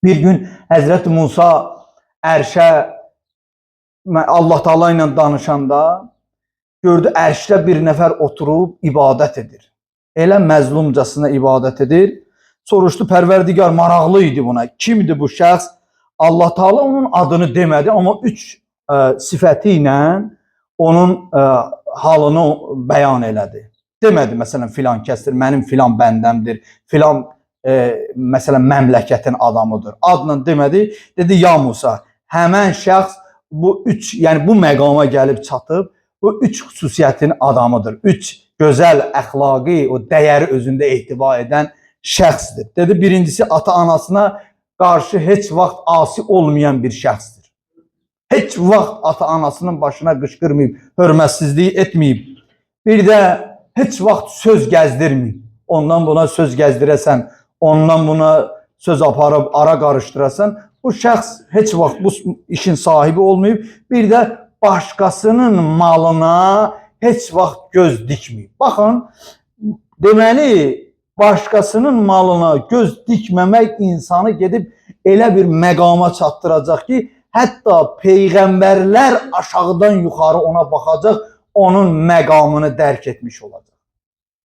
Bir gün Həzrət Musa ərşə Allah Taala ilə danışanda gördü ərşdə bir nəfər oturub ibadət edir. Elə məzlumcasına ibadət edir. Soruşdu Pərverdigar, maraqlı idi buna. Kimdir bu şəxs? Allah Taala onun adını demədi, amma üç sifəti ilə onun halını bəyan elədi. Demədi məsələn filan kəsdir, mənim filan bəndəmdir, filan məsələn məmləkətin adamıdır. Adla demədi, dedi ya Musa, həmən şəxs bu üç, yəni bu məqama gəlib çatıb, bu üç xüsusiyyətin adamıdır. Üç gözəl əxlaqi, o dəyəri özündə ehtiva edən şəxsdir. Dedi birincisi ata-anasına qarşı heç vaxt asi olmayan bir şəxsdir. Heç vaxt ata-anasının başına qışqırmayıb, hörmətsizlik etməyib. Bir də heç vaxt söz gəzdirməyib. Ondan buna söz gəzdirəsən, ondan buna söz aparıb ara qarışdırasan, bu şəxs heç vaxt bu işin sahibi olmayıb. Bir də başqasının malına heç vaxt göz dikməyib. Baxın, deməli başqasının malına göz dikməmək insanı gedib elə bir məqama çatdıracaq ki, hətta peyğəmbərlər aşağıdan yuxarı ona baxacaq, onun məqamını dərk etmiş olacaq.